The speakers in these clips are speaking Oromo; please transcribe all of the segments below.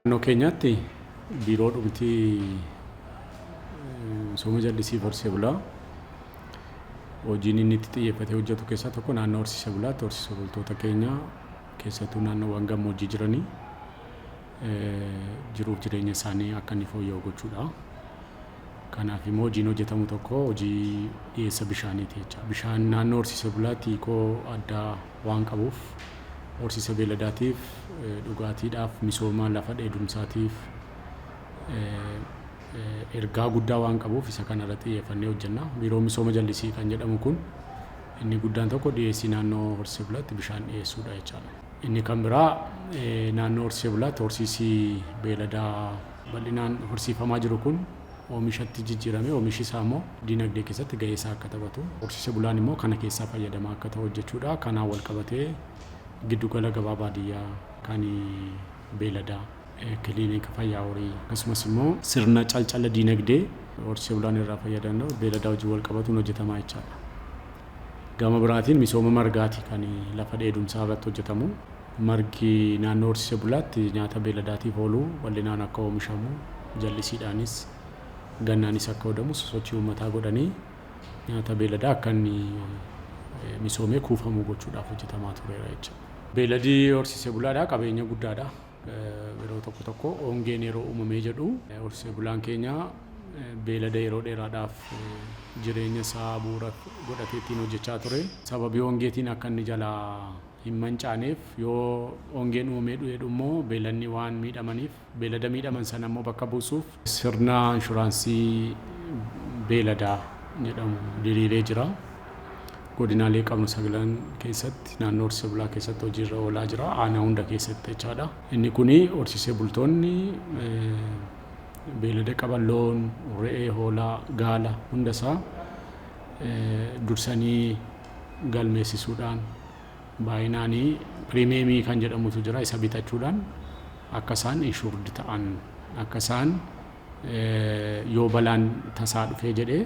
Naannoo keenyatti biiroo dhumtii misooma jallisii horsiisee bulaa hojiin inni itti xiyyeeffatee hojjetu keessaa tokko naannoo horsiisee bulaatti horsiisee bultoota keenya keessattuu naannoowwan gammoojjii jiranii jiruuf jireenya isaanii akka inni fooyya'u gochuudha. Kanaaf immoo hojiin hojjetamu tokko hojii dhiyeessa bishaaniiti jecha. Bishaan naannoo horsiisee bulaatti hiikoo addaa waan qabuuf horsiisa beeladaatiif, dhugaatiidhaaf, misooma lafa dheedumsaatiif ergaa guddaa waan qabuuf isa kanarratti xiyyeeffannee hojjenna. Biiroo misooma jallisii kan jedhamu kun inni guddaan tokko dhiyeessii naannoo horsiisee bulaatti bishaan dhiyeessuudha jechaadha. Inni kan biraa naannoo horsiisee bulaatti horsiisii beeladaa bal'inaan horsiifamaa jiru kun oomishatti jijjiirame, oomishi isaa immoo diinagdee keessatti gahee isaa akka taphatu, horsiisee bulaan immoo kana keessaa fayyadamaa akka ta'u hojjechuudha. Kanaan wal qabatee giddugala gabaa baadiyyaa kan beeladaa, kiliinika fayyaa horii, akkasumas immoo sirna calcala diinagdee horsiisee bulaan irraa fayyadamu beeladaa wajjin wal qabatuun hojjetamaa jechaadha. Gama biraatiin misooma margaati kan lafa dheedumsaa irratti hojjetamu. Margi naannoo horsiisee bulaatti nyaata beeladaatiif oolu bal'inaan akka oomishamu, jallisiidhaanis gannaanis akka odamu sochii uummataa godhanii nyaata beeladaa akka inni misoomee kuufamu gochuudhaaf hojjetamaa tureera jechuudha. Beeladi horsiisee bulaadhaa qabeenya guddaadha. Yeroo tokko tokko hongeen yeroo uumamee jedhu horsiisee bulaan keenya beelada yeroo dheeraadhaaf jireenya isaa bu'uura godhatee ittiin hojjechaa ture. Sababii hongeetiin akka inni jalaa hin mancaaneef, yoo hongeen uumamee dhufe immoo beeladni waan miidhamaniif, beelada miidhaman sana immoo bakka buusuuf sirna inshuraansii beeladaa jedhamu diriiree jira. Godinaalee qabnu sagalan keessatti naannoo horsiisee bulaa keessatti hojiirra oolaa jira. Aanaa hunda keessatti jechaadha. Inni kuni horsiisee bultoonni beelada qaban loon, re'ee, hoolaa, gaala hundasaa dursanii galmeessisuudhaan baay'inaanii piriimeemii kan jedhamutu jira, isa bitachuudhaan akka isaan insured ta'an, akka isaan yoo balaan tasaa dhufee jedhee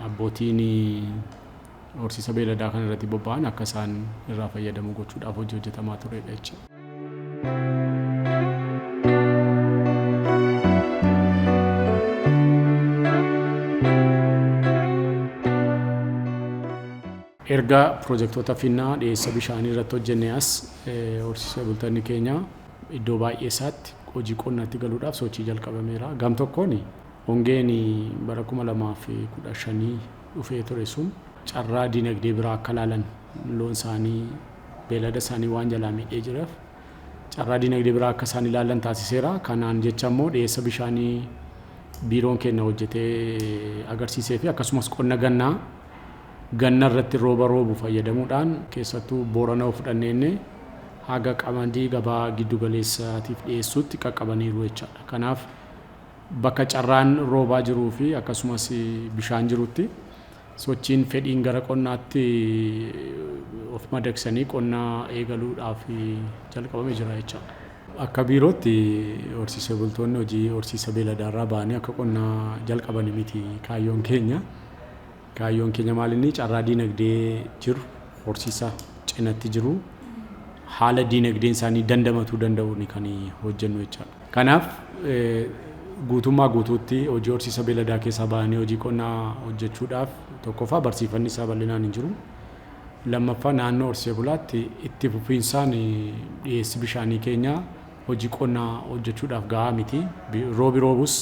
abbootiin horsiisa beeladaa kana irratti bobba'an akka isaan irraa fayyadamu gochuudhaaf hojii hojjetamaa turedha jechuudha. Erga pirojektoota finnaa dhiyeessa bishaanii irratti hojjenne as horsiisee bultoonni keenya iddoo baay'ee isaatti hojii qonnaatti galuudhaaf sochii jalqabameera. Gam tokkoon hongeen bara 2015 dhufee ture sun carraa diinagdee biraa akka ilaalan, loon isaanii, beelada isaanii waan jalaa miidhee jiraaf carraa diinagdee biraa akka isaan ilaalan taasiseera. Kanaan jecha immoo dhiyeessa bishaanii biiroon keenya hojjetee agarsiisee fi akkasumas qonna gannaa ganna irratti rooba roobu fayyadamuudhaan, keessattuu Boorana fudhanneenne haga qamadii gabaa giddu galeessaatiif dhiyeessuutti qaqqabaniiru jechaadha. Kanaaf bakka carraan roobaa jiruu fi akkasumas bishaan jirutti sochiin fedhiin gara qonnaatti of madaqsanii qonnaa eegaluudhaaf jalqabamee jira jechaadha. Akka biirootti horsiisee bultoonni hojii horsiisa beeladaarraa ba'anii akka qonnaa jalqaban miti kaayyoon keenya. Kaayyoon keenya maal inni carraa diinagdee jiru horsiisa cinatti jiru haala diinagdeen isaanii dandamatuu danda'uun kan hojjennu jechaadha. Kanaaf guutummaa guutuutti hojii horsiisa beeladaa keessaa ba'anii hojii qonnaa hojjechuudhaaf tokkoffaa barsiifanni isaa bal'inaan hin jiru. Lammaffaa naannoo horsiisee bulaatti itti fufiinsaan dhiyeessi bishaanii keenya hojii qonnaa hojjechuudhaaf gahaa miti. Roobi roobus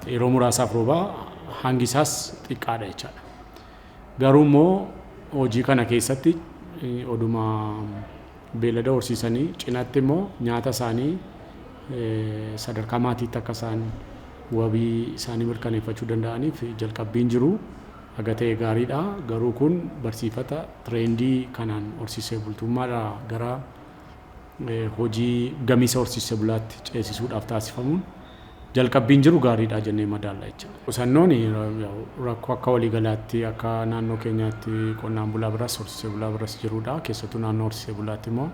yeroo muraasaaf roobaa, hangi isaas xiqqaadha jechaadha. Garuu immoo hojii kana keessatti oduma beelada horsiisanii cinatti immoo nyaata isaanii sadarkaa maatiitti akka isaan wabii isaanii mirkaneeffachuu danda'aniif jalqabbiin jiru haga ta'e gaariidha. Garuu kun barsiifata trendii kanaan horsiisee bultummaadhaa gara hojii gamiisa horsiisee bulaatti ceesisuudhaaf taasifamuun jalqabbiin jiru gaariidha jennee madaalla jecha. Qusannoon rakkoo akka waliigalaatti akka naannoo keenyaatti qonnaan bulaa biras horsiisee bulaa biras jirudha. Keessattuu naannoo horsiisee bulaatti immoo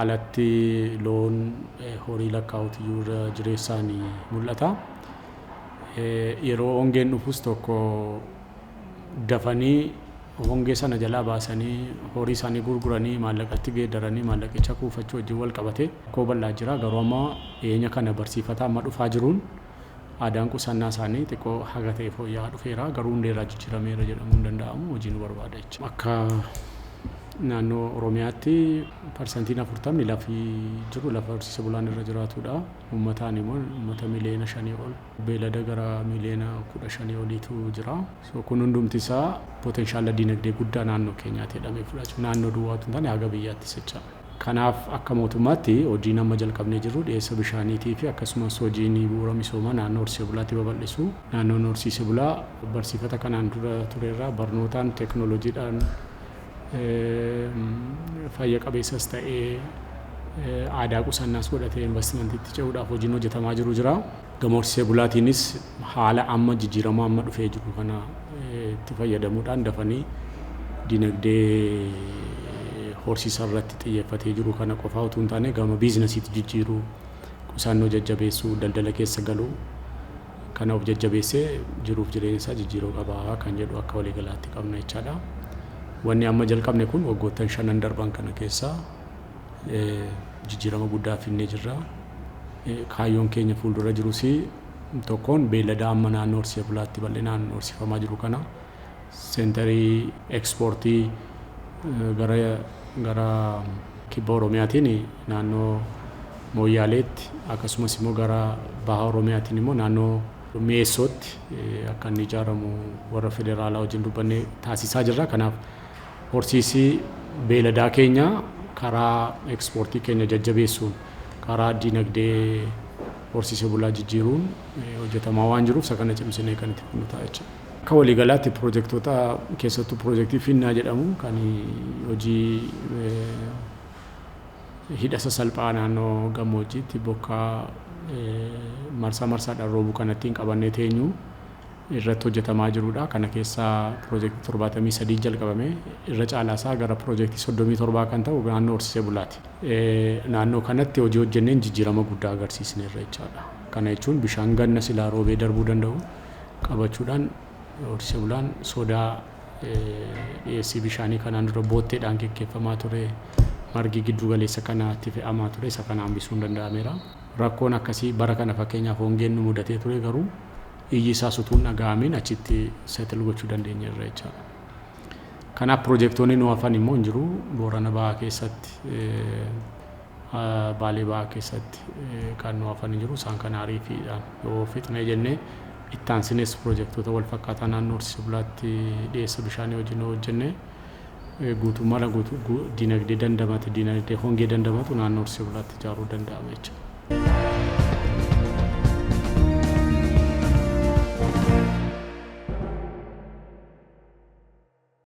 alatti loon horii lakkaa'utu iyyuu irra jireessaan mul'ata. Yeroo hongeen dhufus tokko dafanii Hongee sana jalaa baasanii horii isaanii gurguranii maallaqatti geeddaranii maallaqicha kuufachuu wajjin wal qabatee rakkoo bal'aa jira. Garuu amma dhiyeenya kana barsiifata amma dhufaa jiruun aadaan qusannaa isaanii xiqqoo haga ta'e fooyya'aa dhufeera. Garuu hundeerraa jijjiirameera jedhamuu hin danda'amu, hojii nu barbaada jechuudha. Akka naannoo Oromiyaatti 40% lafi jiru lafa horsiise bulaan irra jiraatudha. Uummataan immoo uummata miliyoona 5 ol, beelada gara miliyoona 15 oliitu jira. So kun hundumti isaa potenshaala dinagdee guddaa naannoo keenyaatti jedhamee fudhachuu, naannoo duwwaatu hin taane haga biyyaattis jecha. Kanaaf akka mootummaatti hojiin amma jalqabnee jirru dhiyeessa bishaaniitii fi akkasumas hojiin bu'uura misoomaa naannoo horsiise bulaatti babal'isu. Naannoon horsiise bulaa barsiifata kanaan dura turerraa barnootaan, teeknooloojiidhaan fayya qabeessas ta'ee, aadaa qusannaas godhatee investimentiitti ce'uudhaaf hojiin hojjetamaa jiru jira. Gama horsiisee bulaatiinis haala amma jijjiirama amma dhufee jiru kana itti fayyadamuudhaan dafanii dinagdee horsiisa irratti xiyyeeffatee jiru kana qofaa utuu hin taane gama biizinasiitti jijjiiruu, qusannoo jajjabeessuu, daldala keessa galuu kana of jajjabeessee jiruuf jireenya isaa jijjiiruu qaba kan jedhu akka waliigalaatti qabna jechaadha. Wanni amma jalqabne kun waggoottan shanan darban kana keessa jijjiirama guddaa finnee jirra. Kaayyoon keenya fuuldura jirus tokkoon beellada amma naannoo horsiise bulaatti bal'inaan horsiifamaa jiru kana seentarii ekspoortii gara kibba Oromiyaatiin naannoo Mooyyaaleetti, akkasumas immoo gara baha Oromiyaatiin immoo naannoo Mi'eessootti akka inni ijaaramu warra federaalaa wajjin dubbannee taasisaa jirra. Kanaaf horsiisii beeladaa keenya karaa ekspoortii keenya jajjabeessuun, karaa dinagdee horsiisee bulaa jijjiiruun hojjetamaa waan jiruuf, isa kana cimsinee kan itti fufnu ta'a jechuudha. Akka waliigalaatti piroojektota, keessattuu piroojeektii Finnaa jedhamu kan hojii hidha sasalphaa naannoo gammoojjiitti bokkaa marsaa marsaadhaan roobu kanatti hin qabannee teenyu irratti hojjetamaa jirudha. Kana keessaa piroojeektii 73 jalqabame, irra caalaa isaa gara piroojeektii 37 kan ta'u naannoo horsiisee bulaati. Naannoo kanatti hojii hojjenneen jijjiirama guddaa agarsiisneerra jechaadha. Kana jechuun bishaan ganna silaa roobee darbuu danda'u qabachuudhaan horsiisee bulaan sodaa dhiyeessii bishaanii kanaan dura bootteedhaan geggeeffamaa ture, margi giddu galeessa kanaatti fe'amaa ture, isa kana hambisuun danda'ameera. Rakkoon akkasii bara kana fakkeenyaaf hongeen nu mudatee ture, garuu iyyi isaas utuu hin dhaga'amin achitti settle gochuu dandeenyeerra jechaadha. Kanaaf piroojeektoonni nu hafan immoo hin jiru. Boorana Bahaa keessatti, Baalee Bahaa keessatti kan nu hafan hin jiru. Isaan kana ariifiidhaan yoo fixnee jennee, itti aansinees piroojeektoota wal fakkaataa naannoo horsiise bulaatti dhiyeessa bishaanii wajjin hojjennee, guutummaa dinagdee dandamate, dinagdee hongee dandamatu naannoo horsiise bulaatti ijaaruu danda'ama jechuudha.